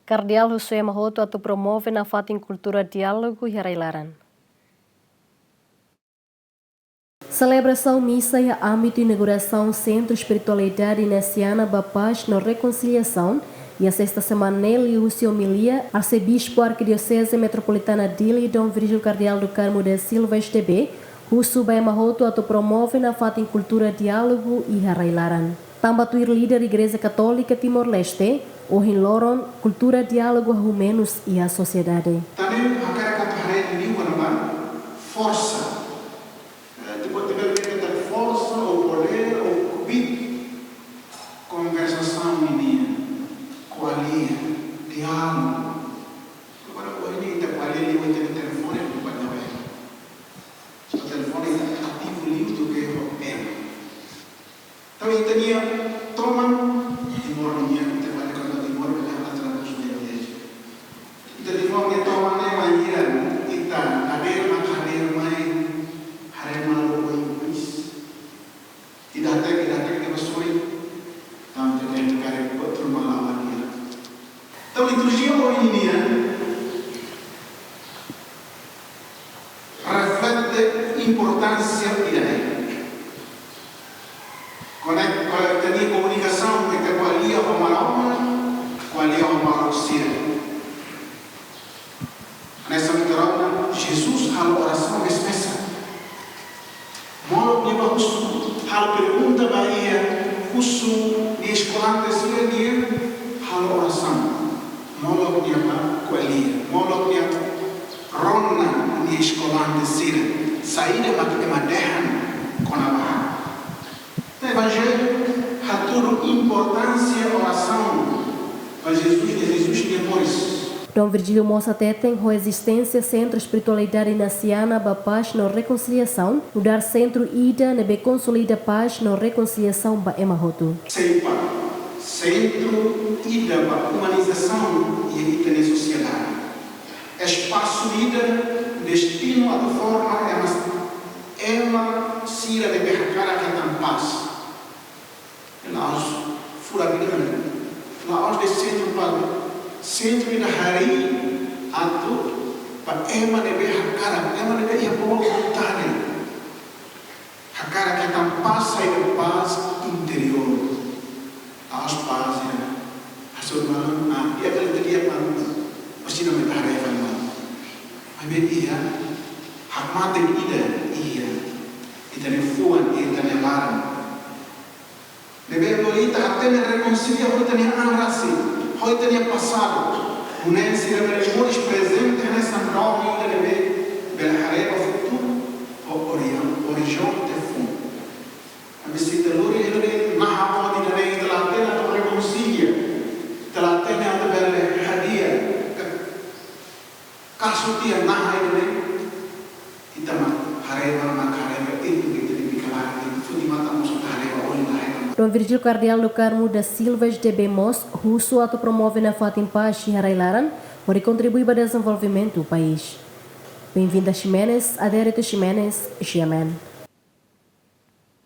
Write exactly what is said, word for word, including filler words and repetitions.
Kardeál husu ema hotu atu promove nafatin kultura diálogu iha rai-laran. Selebrasaun misa iha ámbitu inaugurasaun Sentru Espiritualidade Inasiana ba Pás no Rekonsiliasaun, iha sesta semana ne'e liuhusi omilia Arsebispu Arkidioseze Metropolitana Dili, Dom Virgílio Kardeál do Carmo da Silva S D B, husu ba ema hotu atu promove nafatin kultura diálogu iha rai-laran. Tanba tuir líder Igreja Katólika Timor-Leste, ohin loron kultura diálogu hahú menus iha sosiedade. Tanba ne'e hakarak atu haree liu ona ba forsa. Eh, tipo, tipo, forsa ou podér ou kbiit konversasaun ninian, ko'alia, diálogu. Agora, ohin ita ko'alia liu iha telefone, buat ne'ebé. Telefone ita ativu liu duké ho ema. Entaun, ita-nia toman, Timor nian, ita bele konta Timor, bele halo tradús ba inglés. Ita Timor nia toman ne'e mai hira, ita hadeer mak hadeer mai, haree malu ho inglés. Ida hateke, ida hateke, ita bá sorin. Entaun, ita tenke haree buat ruma lawan nia. Entaun, liturjia ohin nian reflete importánsia ida-ne'e. Konek-, konek ita-nia komunikasaun entre ko'alia ho Maromak, ko'alia ho maluk sira. Hanesan ita rona, Jesus halo orasaun mesak-mesak. Molok nia bá husu, halo pergunta ba iha, husu nia eskolante sira, nia halo orasaun. Molok nia bá ko'alia, molok nia rona nia eskolante sira, saida mak ema dehan kona-ba. Evanjellu hatudu importánsia orasaun ba Jesus, Jesus nia moris. Dom Virgílio mós hateten ho ezisténsia Sentru Espiritualidade Inasiana ba Pás no Rekonsiliasaun, nu'udar sentru ida ne'ebé konsolida pás no rekonsiliasaun ba ema hotu. Sei ba sentru ida ba umanizasaun iha ita-nia sosiedade. Espasu ida destinu atu forma ema, ema sira ne'ebé hakarak hetan pás. La'ós furak ida, la'ós dezeñu para sentru ida harii atu ba ema ne'ebé hakarak, ema ne'ebé iha boa vontade. Hakarak hetan pás, saida, pás interiór. La'ós pás iha hasoru malu, ah, iha kali tadi apa? Pasti nama ita haree fali malu. Ami iha hak mate ida iha ita-nia fuan, iha ita-nia laran. Ne'ebé ita hatene rekonsilia ho ita-nia an rasik, ho ita-nia pasadu. Nune'e sira bele moris prezente hanesan domin ida ne'ebé bele haree ba futuru ho ori-, orizonte fuan. Ami sei ita lori hela de'it naha ponte ida-ne'e, ita la hatene atu rekonsilia, ita la hatene atu bele hadi'a. Ka-, kazu tiha naha ida-ne'e, ita mak haree ba, mak haree ba, itu kita di pikir lagi, itu di mata musuh ita haree ba, oleh ita haree ba. Dom Virgílio Kardeál do Carmo da Silva S D B mós husu atu promove nafatin pás iha rai-laran, hodi kontribui ba dezenvolvimentu país. Benvinda Ximenes, Adérito Ximenes, G M N.